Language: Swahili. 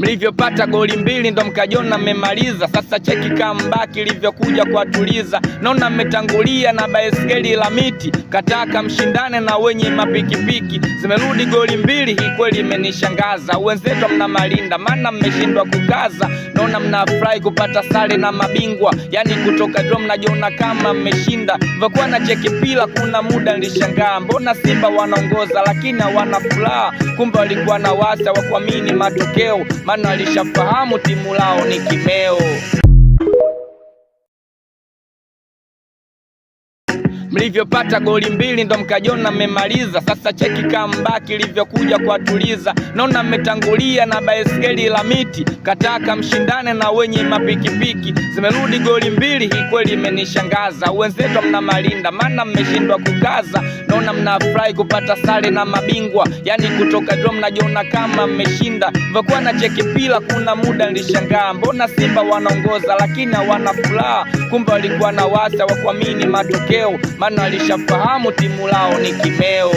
Mlivyopata goli mbili ndo mkajiona mmemaliza. Sasa cheki comeback ilivyokuja kuwatuliza. Naona mmetangulia na baiskeli la miti, kataka mshindane na wenye mapikipiki. Zimerudi goli mbili, hii kweli imenishangaza. Wenzetu mna malinda, maana mmeshindwa kukaza. Naona mnafurahi kupata sare na mabingwa, yani kutoka draw mnajiona kama mmeshinda. Vakuwa na cheki pila, kuna muda nilishangaa, mbona Simba wanaongoza lakini hawana furaha? Kumbe walikuwa na wasa wa kuamini matokeo, maana walishafahamu timu lao ni kimeo. Mlivyopata goli mbili ndo mkajiona mmemaliza. Sasa cheki comeback ilivyokuja kuwatuliza. Naona mmetangulia na baiskeli la miti, kataka mshindane na wenye mapikipiki. Zimerudi goli mbili, hii kweli imenishangaza. Wenzetu mna malinda, maana mmeshindwa kukaza. Naona mnafurahi kupata sare na mabingwa, yani kutoka draw mnajiona kama mmeshinda. Vakuwa na cheki pila, kuna muda nilishangaa, mbona Simba wanaongoza lakini hawana furaha? Kumbe walikuwa na wasa wa kuamini matokeo, maana walishafahamu timu lao ni kimeo.